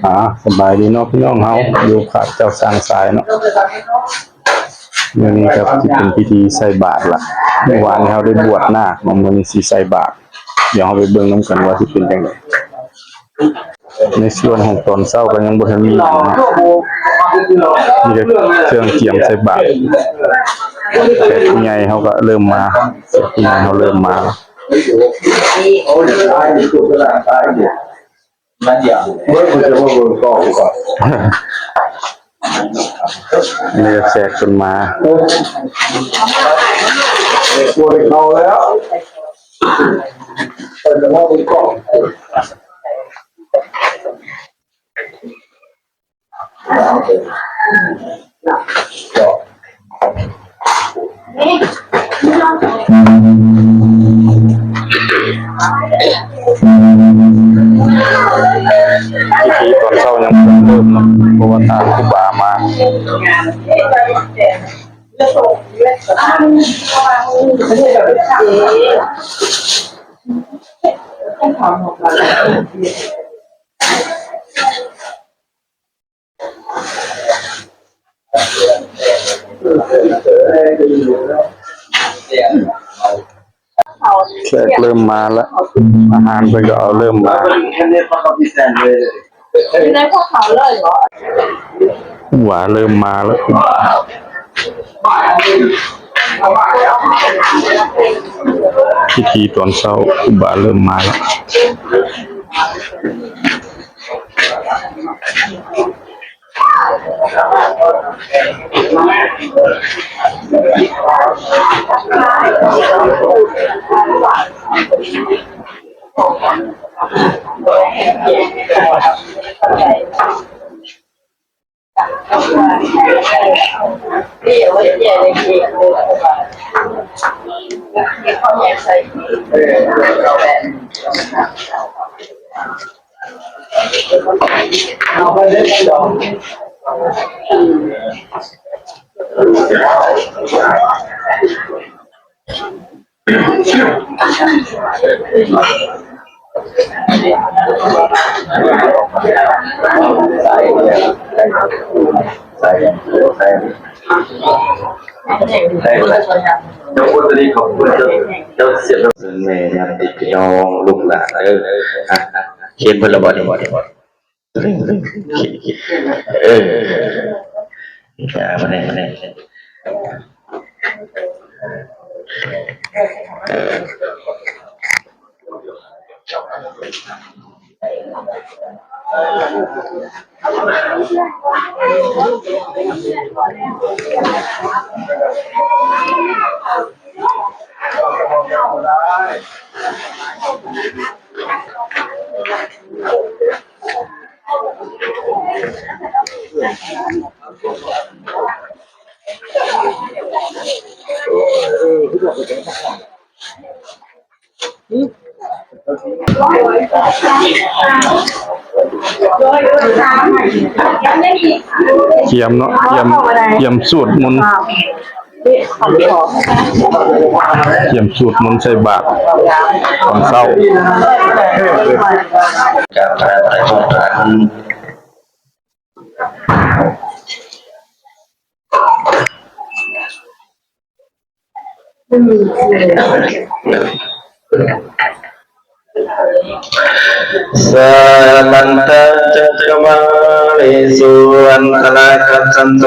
ອ່າ ສະບາຍດີເນາະພີ່ນ້ອງເຮົາ ຢູ່ພາກເຈົ້າຊ້າງຊາຍເນາະ. ມື້ນີ້ກໍຊິເປັນພິທີໃສ່ບາດລະ ມື້ວານນີ້ເຮົາໄດ້ບວດນາກເນາະ ມື້ນີ້ຊິໃສ່ບາດ. ດຽວເຮົາໄປເບິ່ງນຳກັນວ່າຊິເປັນຈັ່ງໃດ. ໃນສ່ວນຂອງຕອນເຊົ້າກໍຍັງບໍ່ທັນມີຫຍັງເນາະ ມີແຕ່ເຄື່ອງກຽມໃສ່ບາດ. ແຂກຜູ້ໃຫຍ່ເຮົາກໍເລີ່ມມາ ແຂກຜູ້ໃຫຍ່ເຮົາເລີ່ມມາ. ນີ້ແຂກເພິ່ນມາ ພິທີຕອນເຊົ້າຍັງບໍ່ທັນເລີ່ມເນາະ ເພາະວ່າຖ້າຄູບາມາ. ແຂກເລີ່ມມາລະ ອາຫານເພິ່ນກໍເອົາເລີ່ມມາ ວ່າເລີ່ມມາລະ ພິທີຕອນເຊົ້າຄູບາເລີ່ມມາລະ. ແມ່ຍາດຕິພີ່ນ້ອງລູກຫຼານເອີຍ ຂຽນເພິ່ນລະບໍ່ນີ້? ເອີ ມາແນ່ ມາແນ່. ກຽມເນາະ ກຽມ ກຽມສວດມົນ ກຽມສວດມົນໃສ່ບາດຕອນເຊົ້າ. ສະມັນຕະຈັກກະວາເລສຸ ອັນຕະລາກັດສັນໂຕ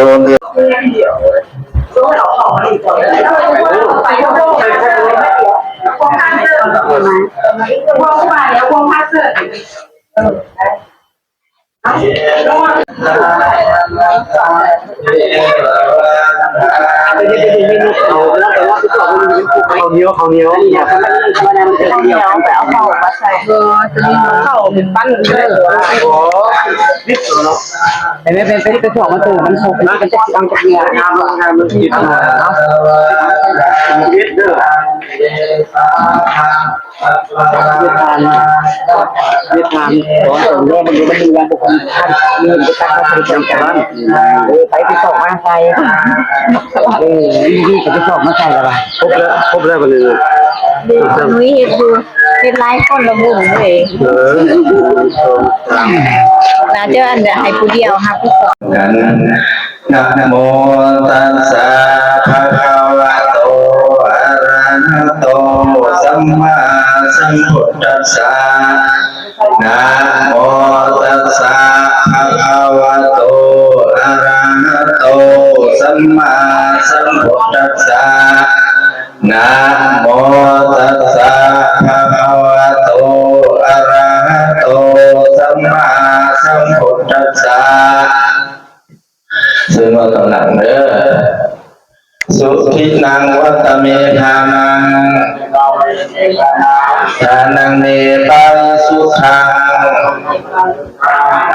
ເຂົ້າໜຽວ ເຂົ້າໜຽວ ເຂົ້າໜຽວ ໄປເອົາເຂົ້າມາໃສ່ ເອີ ເຂົ້າປັ້ນເດີ ໄປ ໄປ ໄປ ໄປຖອກມາເຕີມ ມັນຄົບ ມັນກໍຊິຕັ້ງຈັກເທື່ອ ເຮັດທານ ເຮັດທານ ຕອນເຈົ້າແມ່ມັນຢູ່ ມັນມີວາງປົກກະຕິ ເງິນໄປຕັກເອົາໃສ່ຈານ ເອີ ໄປໄປຊອກມາໃສ່ ເອີ ນີ້ກໍໄປຊອກມາໃສ່ແລ້ວວ່າ ຄົບແລ້ວ ຄົບແລ້ວບັດນີ້ ເຮັດຢູ່ ເຮັດຫຼາຍຄົນລະບຸ້ນເລີຍ. ເອີ ໜ້າຈະອັນໃຫ້ຜູ້ດຽວຮັບຜິດຊອບກັນ. ນະໂມຕັດສະ ພະຄະວະໂຕ ອະລະຫະໂຕ ສຳມາສຳພຸດທັດສະ. ນະໂມຕັດສະ ພະຄະວະໂຕ ອະລະຫະໂຕ ສຳມາສຳພຸດທັດສະ. ນະໂມຕັດສະ ພະຄະວະໂຕ ອະລະຫະໂຕ ສຳມາສຳພຸດທັດສະ. ເຊີນເວົ້າຕາມຫຼັງເດີ. ສຸທິນັງວັດຕະເມທານັງ ທານັງເມປະລິສຸດທັງ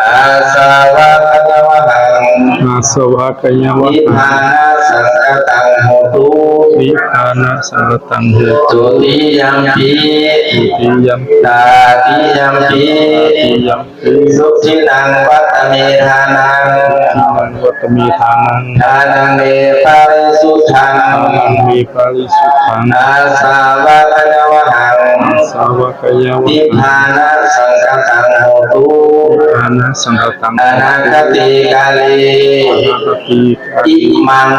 ອາສະວະຄະຍະວະຫັງ ອາສະວະຄະຍະວະຫັງ ນິບພານະສັງຄະຕັງໂຫຕຸ ນິບພານະສັງຄະຕັງໂຫຕຸ. ທຸຕິຍຳປິ ທຸຕິຍຳປິ ຕະຕິຍຳປິ ຕະຕິຍຳປິ ສຸທິນັງວັດຕະເມທານັງ ສຸທິນັງວັດຕະເມທານັງ ທານັງເມປະລິສຸດທັງ ທານັງເມປະລິສຸດທັງ ອາສະວະຄະຍະວະຫັງ ອາສະວະຄະຍະວະຫັງ ນິບພານະສັງຄະຕັງໂຫຕຸ ນິບພານະສັງຄະຕັງ ອະນາຄະຕິກາເລ ອະນາຄະຕິກາເລ ອິມັງ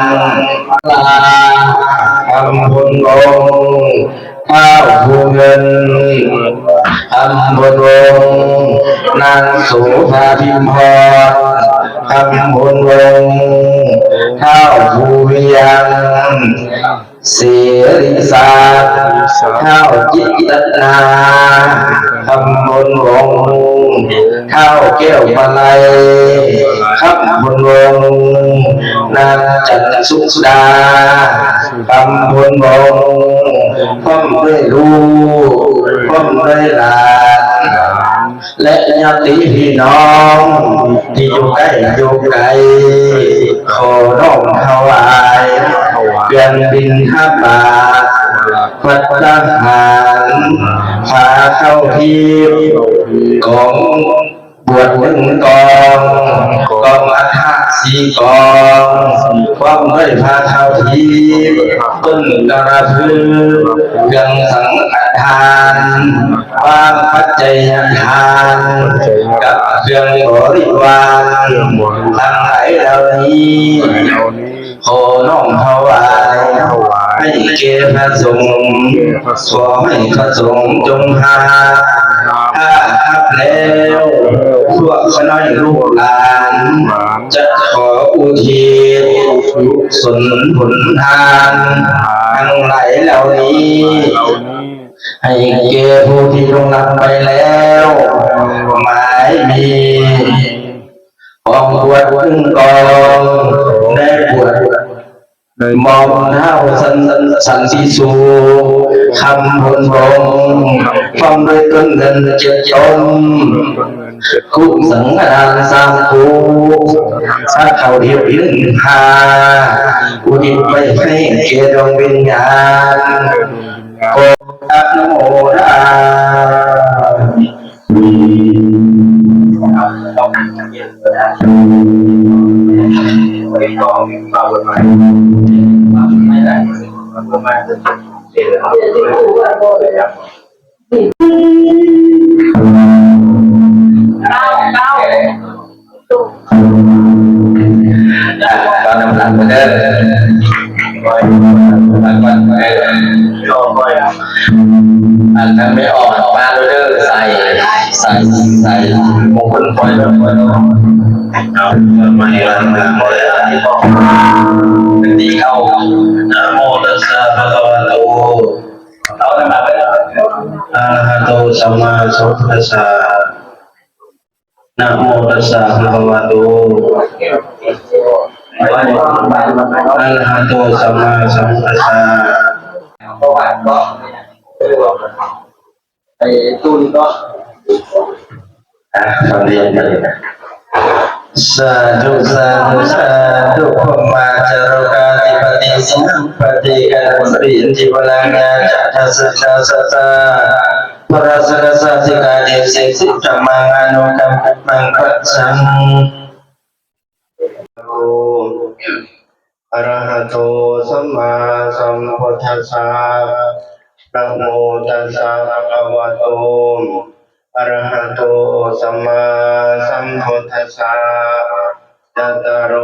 ທຳບຸນວົງ ທ້າວພູເງິນ ທຳບຸນວົງ ນາງໂສພາພິມພອນ ທຳບຸນວົງ ທ້າວພູວຽງ ເສລິສາ ທ້າວຈິດຕະນາ ທຳບຸນວົງ ທ້າວແກ້ວມາໄລ ທຳບຸນວົງ ນາງຈັນສຸດາ ທຳບຸນວົງ ພ້ອມດ້ວຍລູກ ພ້ອມດ້ວຍຫຼານ ແລະ ຍາດຕິພີ່ນ້ອງທີ່ຢູ່ໃກ້ຢູ່ໄກ ຂໍນ້ອມຖວາຍເຄື່ອງບິນທະບາດ ພັດຕາຫານ ພາເຂົ້າທີ່ກອງ ບວດໜຶ່ງກອງ ກອງອັດຖະສີ່ກອງ ພ້ອມດ້ວຍຜ້າຂາວທີ່ເພິ່ນກະລະພຶກ ເຄື່ອງສັງຄະທານ ວາງປັດໄຈຍະທານ ກັບເຄື່ອງບໍລິວານ ທັງຫຼາຍເຫຼົ່ານີ້ ຂໍນ້ອມຖວາຍ ໃຫ້ແກ່ພະສົງ ຂໍໃຫ້ພະສົງຈົ່ງຮັບ ຖ້າຮັບແລ້ວ ພວກຂ້ານ້ອຍລູກຫຼານ ຈະຂໍອຸທິດກຸສົນຜົນທານ ທັງຫຼາຍເຫຼົ່ານີ້ ໃຫ້ແກ່ຜູ້ທີ່ລ່ວງລັບໄປແລ້ວ ໝາຍມີ ກອງບວດໜຶ່ງກອງ ໄດ້ບວດໝ່ອມທ້າວສັນ ສັນຕິສຸກ ຄຳພົນວົງ ພ້ອມດ້ວຍຕົ້ນເງິນເຈັດຕົ້ນ ຄຸສັງຄະທານສາມຄຸ ຜ້າຂາວທິບໜຶ່ງຜ້າ ອຸທິດໄວ້ໃຫ້ແກ່ດວງວິນຍານ ຂໍອະນຸໂມທາ ຕອນນຳຫຼັງເດີ ອັນນັ້ນໄມ່ອອກມາເດີ ໃສ່ ໃສ່ ໃສ່ ມົງຄຸນ ປ່ອຍລົງ ປ່ອຍລົງ ເອົາ ມາໃຫ້ຫຼັງ ຫຼັງ ເປັນຕີເຂົ້າ ນະໂມຕັດສະ ພະຄະວະໂຕ ອະລະຫະໂຕ ສຳມາສຳພຸດທັດສະ ນະໂມຕັດສະ ພະຄະວະໂຕ ອະລະຫະໂຕ ສຳມາສຳພຸດທັດສະ ສາທຸ ສາທຸ ສາທຸ ພຸມມາຈາໂລກາທິປະຕິ ສິງຫະປະຕິ ກັນທະປະຕິ ອິນທິວະລາງຍາຈະ ທັດສະ ທັດສະ ພະລາຊະກະສາດສິກຂາເດ ເສ ທຳມັງອະນຸກຳມັງ ປັດສັງ ອະລະຫະໂຕ ສຳມາສຳພຸດທັດສະ. ນະໂມຕັດສະ ພະຄະວະໂຕ ອະລະຫະໂຕ ສຳມາສຳພຸດທັດສະ ຈັດຕາໂລ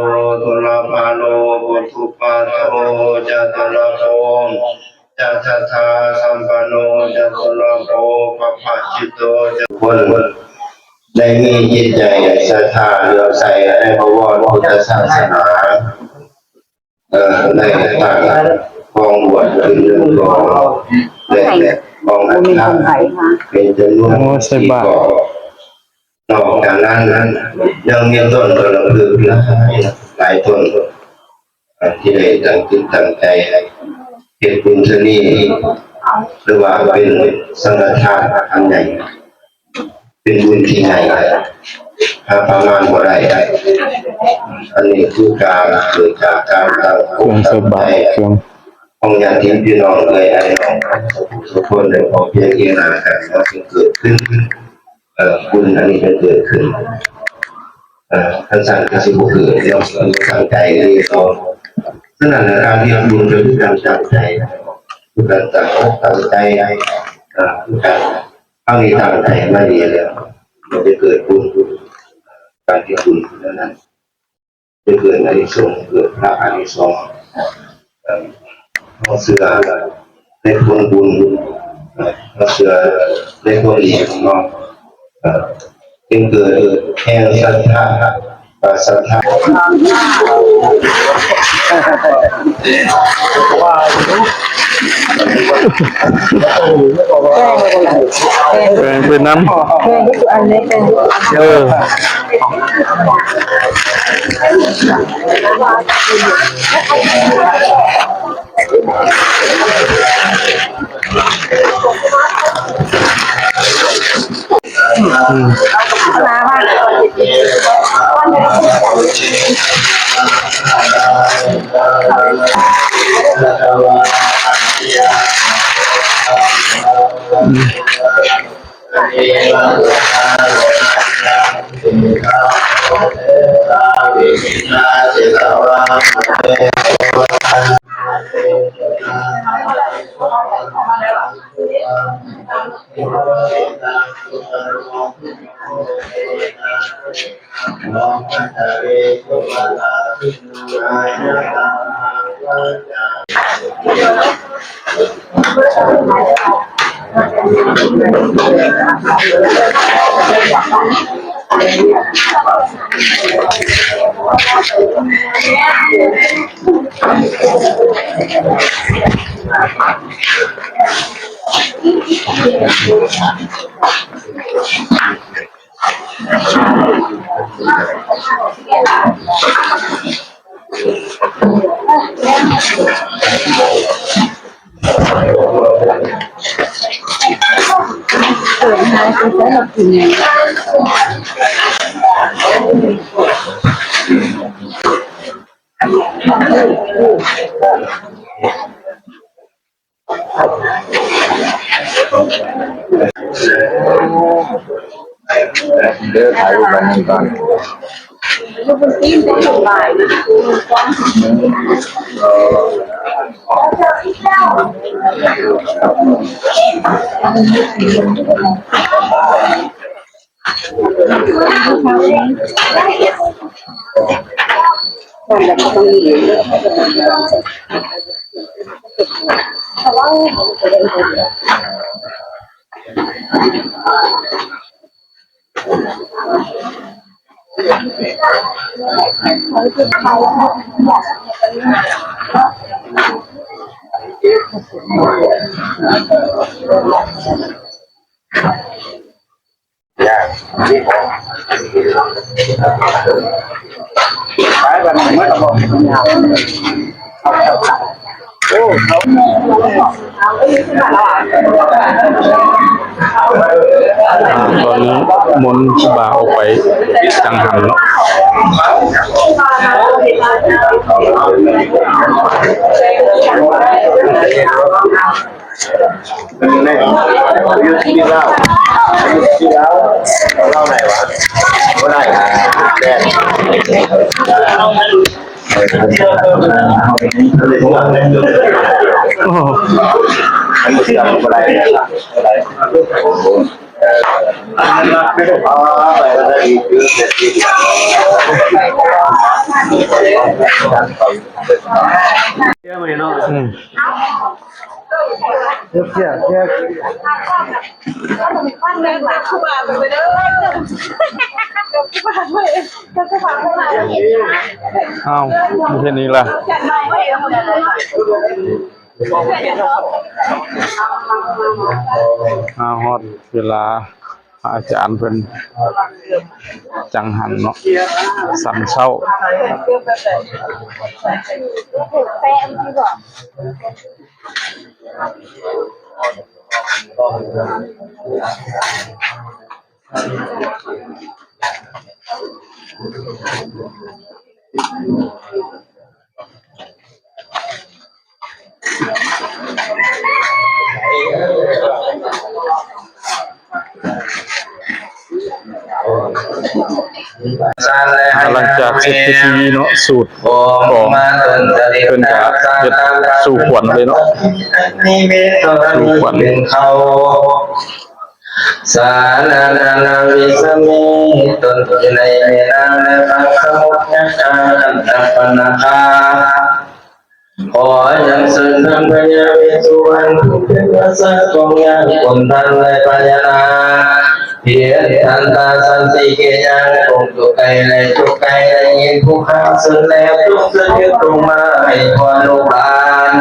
ທຸລະພາໂລ ປຸຖຸປາໂທ ຈະຕຸລະໂພ ຈະສັດທາສຳປັນໂນ ຈະຕຸລະໂພ ປະພະຈິດໂຕ ຈະຄົນ ໄດ້ມີຈິດໃຈສັດທາເຫຼື້ອມໃສໃນພະວອນພຸດທະສາສະໜາ ເອີ ໄດ້ຕັ້ງກອງບວດຂຶ້ນໜຶ່ງກອງ ແລະ ກອງອັດຖະເປັນຈຳນວນ ໂອ້ ໃສ່ບາດ ສີ່ກອງ. ນອກຈາກນັ້ນ ຍັງມີຕົ້ນປະລະພຶກຫຼາຍ ຫຼາຍຕົ້ນ ທີ່ໄດ້ຕັ້ງຈິດຕັ້ງໃຈເຮັດບຸນເທື່ອນີ້ ຫຼືວ່າເປັນສັງຄະທານອັນໃຫຍ່ ເປັນບຸນທີ່ໃຫຍ່ ຫາປະມານບໍ່ໄດ້. ອັນນີ້ຄືການເກີດຈາກການຕັ້ງອົກຕັ້ງໃຈຂອງຍາດຕິພີ່ນ້ອງເອື້ອຍອ້າຍນ້ອງທຸກຄົນ ໄດ້ພ້ອມພຽງຄຽງໜ້າກັນ ເນາະ ຈຶ່ງເກີດຂຶ້ນ ເອີ ບຸນອັນນີ້ມັນເກີດຂຶ້ນ ເອີ ຄັນຊັ້ນກໍຊິບໍ່ເກີດເນາະ ຕັ້ງໃຈເລີຍເນາະ. ສະນັ້ນ ການເຮັດບຸນກໍຄືການຕັ້ງໃຈ ຄືການຕັ້ງອົກຕັ້ງໃຈ ເອີ ຄືການ ເຮົານີ້ຕັ້ງໃຈມາດີແລ້ວ ມັນຈະເກີດບຸນ ການເຮັດບຸນນັ້ນ ຈະເກີດອານິສົງ ເກີດພະອານິສົງ. ເອີ ເຮົາເຊື່ອໃນຜົນບຸນ ເຮົາເຊື່ອໃນຄວາມດີຂອງເຮົາ ເອີ ຈຶ່ງເກີດແຮງສັດທາ ສັດທາ. ແປ້ງໄປນຳ ແປ້ງທຸກອັນເລີຍ ແປ້ງທຸກອັນ ເອີ. ເດີ ຖ່າຍຮູບກັນກ່ອນ. ຕອນນີ້ມົນຄູບາອອກໄປຈັງຫັນເນາະ. ໂອ້ໂຫ ມັນບໍ່ເຊື່ອມັນບໍ່ໄດ້ ບໍ່ໄດ້ ອືມ ອ້າວ ເຮັດນີ້ລະ ມາຮອດເວລາ ພະອາຈານເພິ່ນຈັງຫັນເນາະ ສັນເຊົ້າ. ຫຼັງຈາກເສັດພິທີເນາະ ສູດຂອງເພິ່ນກະເຮັດສູ່ຂວັນເລີຍເນາະ ສູ່ຂວັນ. ສາລານານາວິສະເມ ຕົນຢູ່ໃນແມ່ນ້ຳ ແລະ ພະສະໝຸດ ຍັກຄາ ກັນດາບ ປະນາຄາ ຂໍຍັງເຊີນທ່ານພະຍາເວດສຸວັນ ຜູ້ເປັນພະຊາຂອງຍາກຸນທັນ ແລະ ພະຍານາກ ເຫັນທັນຕາສັນຕິເກຍາງ ຄົງຕົວໄກ ແລະ ຕົວໄກ ໄດ້ຍິນຜູ້ຂ້າເຊີນແລ້ວ ຈົ່ງສະເດັດລົງມາໃຫ້ພອນລູກຫຼານ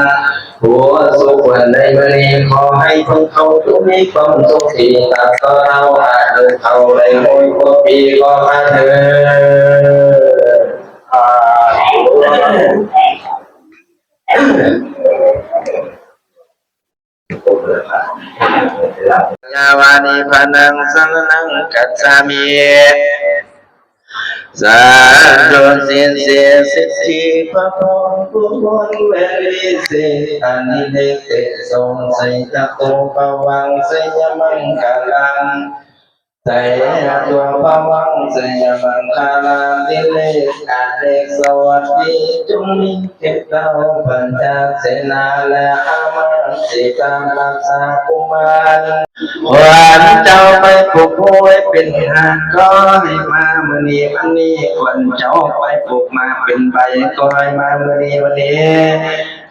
ຜູ້ສຸກວັນໃນມື້ນີ້ ຂໍໃຫ້ພວກເຂົາຈົ່ງມີຄວາມສຸກທີ່ຕາຕໍ່ເຮົາ ອາດເຂົາໄດ້ຮ້ອຍກວ່າປີກໍມາເທີ້ນ. ຍາວານິພານັງສະລະນັງກັດສາມິ. ສາທຸ ສິດສິ ສິດທິພະພອງ ບຸນແມ່ນວິເສດ ອານິເດເຕ ສົງໄສຍະໂຕ ພະວັງ ໄຊຍະມັງຄະລັງ ໄຊຍະໂຕ ພະວັງ ໄຊຍະມັງຄະລາ ສິລິອາເນກສະຫວັດດີ ຈົ່ງມີແກ່ເຈົ້າ ປັນຈາເສນາ ແລະ ອາມາສິກາ ຮັກສາກຸມານ. ຂວັນເຈົ້າໄປປູກໝູ່ໄວ້ເປັນຮາກ ກໍໃຫ້ມາມື້ນີ້ວັນນີ້ ຂວັນເຈົ້າໄປປູກໝາກເປັນໃບ ກໍໃຫ້ມາມື້ນີ້ວັນນີ້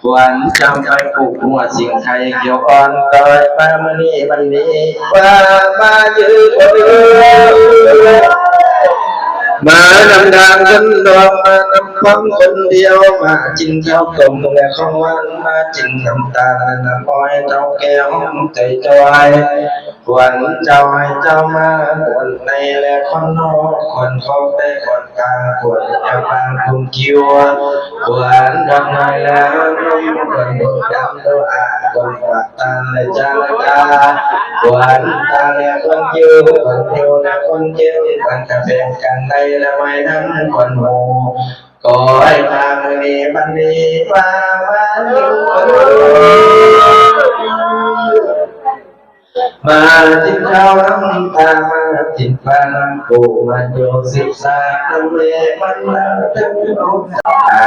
ຂວັນຈຳໄປປູກຫົວສິງໄຄຂຽວອ່ອນ ກໍໃຫ້ມາມື້ນີ້ວັນນີ້ ວ່າມາຢືນ ມານຳທາງຄົນດອງ ມານຳຄວາມຄົນດຽວ ມາກິນເຂົ້າຕົ້ມ ແລະ ຂອງຫວານ ມາກິນນ້ຳຕານ ແລະ ນ້ຳອ້ອຍ ເຖົ້າແກ່ຫອມໃຈຈ່ອຍ. ຂວັນເຈົ້າໃຫ້ເຈົ້າມາ ຂວັນໃນ ແລະ ຂວັນນອກ ຂວັນຂອບ ແລະ ຂວັນກາງ ຂວັນຈະປາງຄຸນຄິວ ຂວັນດອກໄມ້ ແລະ ຂວັນດອກດຳ ໂດອາ ຂວັນປາກຕານ ແລະ ຈາລະກາ ຂວັນຕາ ແລະ ຂວັນຄິວ ຂວັນເອວ ແລະ ຂວັນເກັບ ຂວັນກະແພງ ກັນໄດ ແລະ ໄມ້ທັງຂວັນຫູ ກໍໃຫ້ມາມື້ນີ້ບັດນີ້ ມາ ມາຢູ່ ມາກິນເຂົ້ານຳຕາ ມາກິນປານຳປູ ມາຢູ່ສິບສາມນຳແມ່ມັນລາວເຖິງ ອ່າ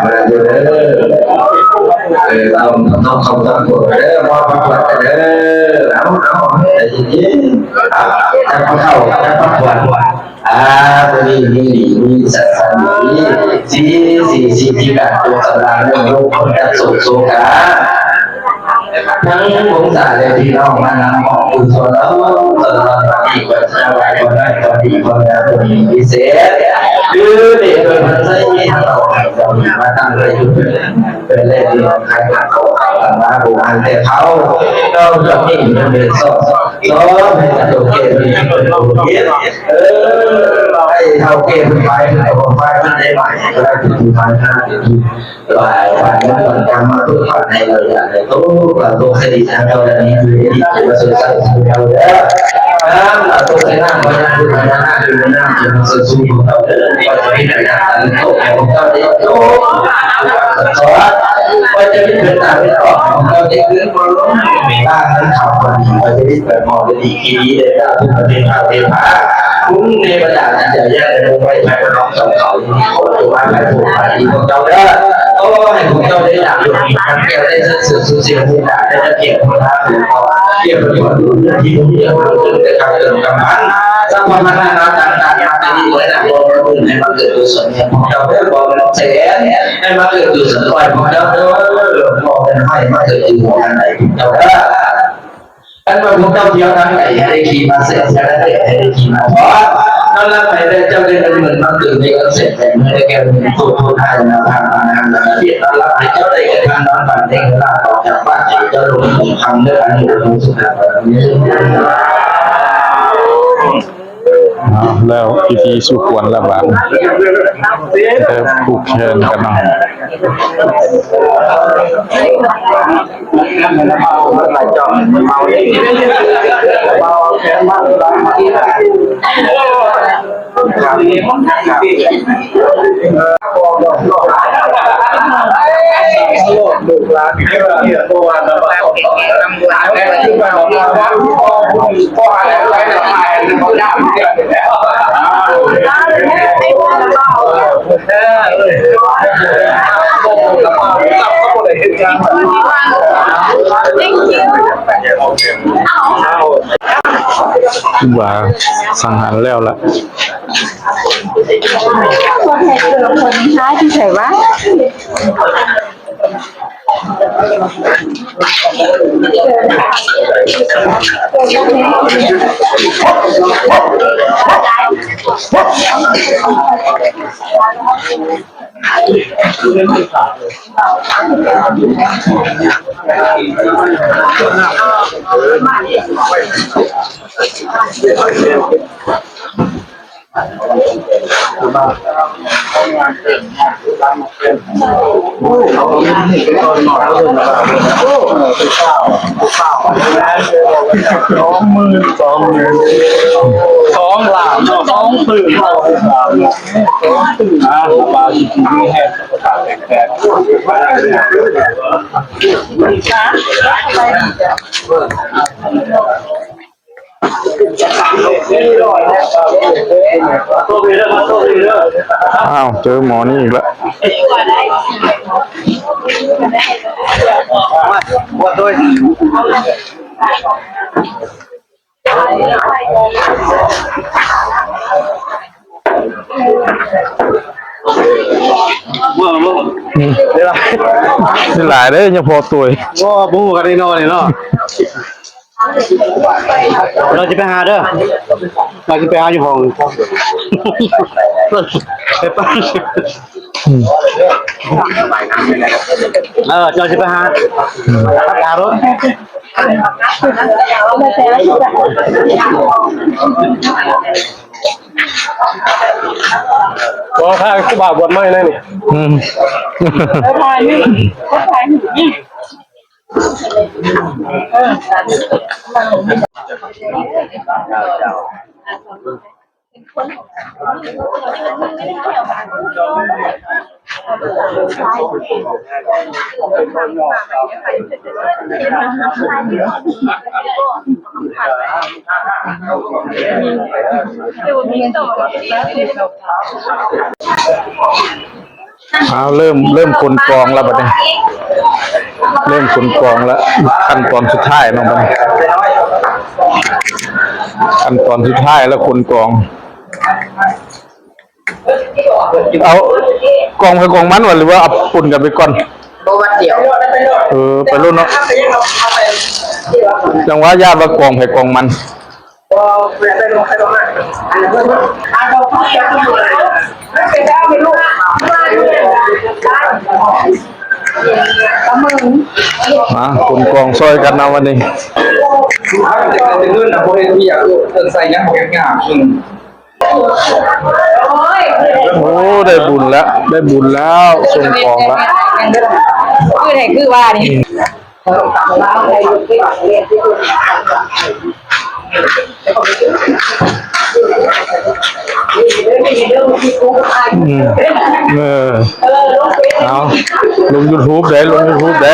ມາຢູ່ເດີ ເອີ ຕ້ອງ ຕ້ອງຂອບໃຈເດີ ມອບຂອງຂວັນເດີ ເອົາ ເອົາ ໃຈເຢັນໆ ເອົາ ຈັບປາເຂົ້າ ຈັບປາຂວັນ. ອາ ມື້ນີ້ມີດີມີສັນສັນດີ ສີສີສີທີ່ການໂຕສຳລານເລື່ອງໂລກຄົນຈັກໂສກໂສກາ ທັງວົງສາແລະພີ່ນ້ອງມານຳມອບບຸນສ່ວນເອົາສ່ວນນອນ ປານນີ້ກໍຖວາຍບໍ່ນ້ອຍ ບໍ່ດີບໍ່ງາມ ບໍ່ມີພິເສດ ຄືເດເພິ່ນເພິ່ນໃຊ້ມີທັງເອົາໃຫ້ເຈົ້າມີມາຕັ້ງໄວ້ຢູ່ເພິ່ນ ເພິ່ນແລະພີ່ນ້ອງໃຫ້ມາຂໍເຂົ້າມາບູຮານແຕ່ເຂົາ ເຈົ້າຈະມີເງິນເດືອນສອງ ສອງໃຫ້ເຈົ້າແກ່ເພິ່ນເປັນຜູ້ເຮັດ ເອີ ໃຫ້ເຖົ້າແກ່ເພິ່ນໄປ ເພິ່ນກໍບໍ່ໄປ ມັນໄດ້ໝາຍ ກໍໄດ້ເປັນຜູ້ພານາ ເປັນຜູ້ຫຼາຍ ພານາ ມັນກຳມາເພື່ອພາໃຫ້ເຮົາຢາກໄດ້ໂຕ ວ່າຕົກສະດິດທາງເຈົ້າແດນນີ້ຄືເຮັດດີ ວ່າສົນສັດເຈົ້າເດີ ນ້ຳຕົກໃສ່ນ້ຳ ພະຍາ ພະຍານາກ ພະຍານາກ ຈະມາເຊີນຊູພວກເຈົ້າເດີ ວ່າຈະເປັນພະຍານາກ ຕົກໃຫ້ພວກເຈົ້າໄດ້ໂຕ ສອດ ວ່າຈະເປັນເພິ່ນຕາເປັນອອກ ພວກເຈົ້າໄດ້ຄືນບໍ່ລົງ ຕາເງິນຄຳບໍ່ດີ ວ່າຈະເປັນເພິ່ນໝໍ້ໄດ້ດີ ທີ່ດີໄດ້ຕາ ຜູ້ເປັນພະເປັນພາ ຄຸນເທວະດາ ທີ່ຈະຢ່າໄດ້ລົງໄປພາຍໃນນ້ອງເຈົ້າເຂົາ ຄົນທີ່ມາໃຫ້ໂຊກໃຫ້ລາບພວກເຈົ້າເດີ. ຂໍໃຫ້ພວກເຈົ້າໄດ້ຫຼາບຫຼວງມີຄຳແກ້ວ ໄດ້ເສີດເສີມສຸກສີ ໄດ້ກຽດພຸດທະນາບຸນ ກຽດບຸນຄຸນທີ່ບໍ່ມີເລື່ອງເກີດຂຶ້ນແຕ່ກຳເກີດກຳພັນ ສັບພະພັນນາຕ່າງໆ ມາແຕ່ນີ້ເລີຍນະ ບໍ່ມີອື່ນໃຫ້ມາເກີດກຸສົນໃຫ້ພວກເຈົ້າເດີ ບໍ່ມີແສນໃຫ້ມາເກີດກຸສົນ ຂໍໃຫ້ພວກເຈົ້າເດີ ບໍ່ແມ່ນໃຫ້ມາເກີດຢູ່ຫົວອັນໃດພວກເຈົ້າເດີ. ຄັນວ່າພວກເຈົ້າທ່ຽວທາງໃດ ໃຫ້ໄດ້ຂີ່ມາແຊະ ໃຫ້ໄດ້ຂີ່ມາທອດ ຕ້ອນຮັບໃຫ້ແຕ່ເຈົ້າໄດ້ເງິນໝື່ນມາຕື່ມໃນເງິນແສນ ໃຫ້ໄດ້ແກ່ເງິນໂຕໂທນໃຫ້ນາທານອານານນາເດດ ຕ້ອນຮັບໃຫ້ເຈົ້າໄດ້ແກ່ທ່ານນອນຝັນໃນເວລາອອກຈາກບ້ານ ໃຫ້ເຈົ້າລົງຄຳເດີ ອາຍຸ ສຸຂະ ພະລະ. ເອົາແລ້ວ ພິທີສຸຂວັນລະບາດ ແລ້ວຜູກແຂນກັນເນາະ. Thank you. ວ່າສັງຫານແລ້ວລະ. ພວກແຮກເກີບຄົນທ້າຍທີ່ໃສວະ? ສອງໝື່ນ ສອງໝື່ນ ສອງລ້ານ ສອງຕື້ ອ່າ ສະບາຍດີ ມີແຮງ ສຸຂະພາບແຂງແຮງ. ອ້າວ ເຈີໝໍນີ້ອີກແລ້ວ. ອືມ ເວລາ ເວລາເດ້ ຍັງພໍຕົວ. ບໍ່ ບໍ່ຮູ້ກັນແນ່ນອນເນາະ. ເຮົາຊິໄປຫາເດີ ເຮົາຊິໄປຫາຢູ່ຫ້ອງ ໄປປະ ອືມ ເອີ ເຈົ້າຊິໄປຫາ ອືມ ຫາລົດ. ບໍ່ ຂ້າຄູບາບວດໃໝ່ແນ່ນີ້. ອືມ ເອີ ຖ່າຍນີ້ ຖ່າຍນີ້. ເອົາ ເລີ່ມ ເລີ່ມຂົນກອງແລ້ວບັດນີ້ ເລີ່ມຂົນກອງແລ້ວ ຂັ້ນຕອນສຸດທ້າຍເນາະບັດນີ້ ຂັ້ນຕອນສຸດທ້າຍແລ້ວ ຂົນກອງ. ເອົາ ກອງໃຜກອງມັນຫວາ ຫຼືວ່າເອົາປົນກັນໄປກ່ອນ? ບໍ່ວັດດຽວ ເອີ ໄປໂລດເນາະ ຈັ່ງວ່າຢ້ານວ່າກອງໃຜກອງມັນ. ມາຂົນກອງຊ່ອຍກັນນະວັນນີ້. ໂອ້ ໄດ້ບຸນແລ້ວ ໄດ້ບຸນແລ້ວ ສົ່ງຂອງແລ້ວ ຄືໃດຄືວ່ານີ້. ອືມ ເອີ ເອົາ ລົງຢູທູບເດ້ ລົງຢູທູບເດ້.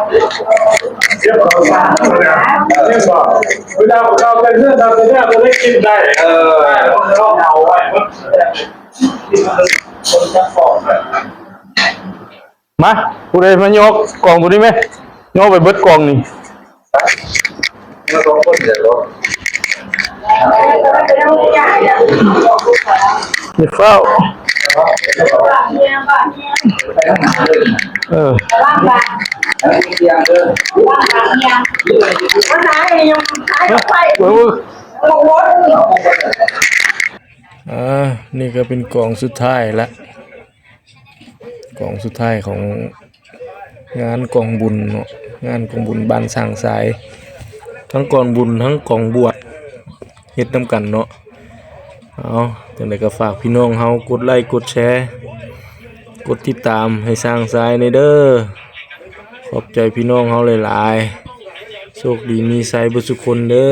ເວລາເຮົາໄປເຮືອນ ເຮົາໄປເຮືອນ ເຮົາໄດ້ກິນໄດ້ ເອີ ເຮົາເອົາໄວ້ ຄົນຈັກຂອງ ມາ ຜູ້ໃດມາຍົກກ່ອງໂຕນີ້ແມະ ຍົກໄປເບິດກ່ອງນີ້ ມາສອງຄົນເດີບໍ່ ຢ່າຟ້າວ ເອີ ເອີ ນີ້ກໍເປັນກ່ອງສຸດທ້າຍລະ. ກອງສຸດທ້າຍຂອງງານກອງບຸນເນາະ ງານກອງບຸນບ້ານຊ້າງຊາຍ ທັງກອງບຸນທັງກອງບວດ ເຮັດນຳກັນເນາະ. ເອົາ ຈັ່ງໃດກໍຝາກພີ່ນ້ອງເຮົາກົດໄລ້ກົດແຊ ກົດຕິດຕາມໃຫ້ຊ້າງຊາຍແດ່ເດີ. ຂອບໃຈພີ່ນ້ອງເຮົາຫຼາຍໆ ໂຊກດີມີໄຊເບິດສຸຄົນເດີ.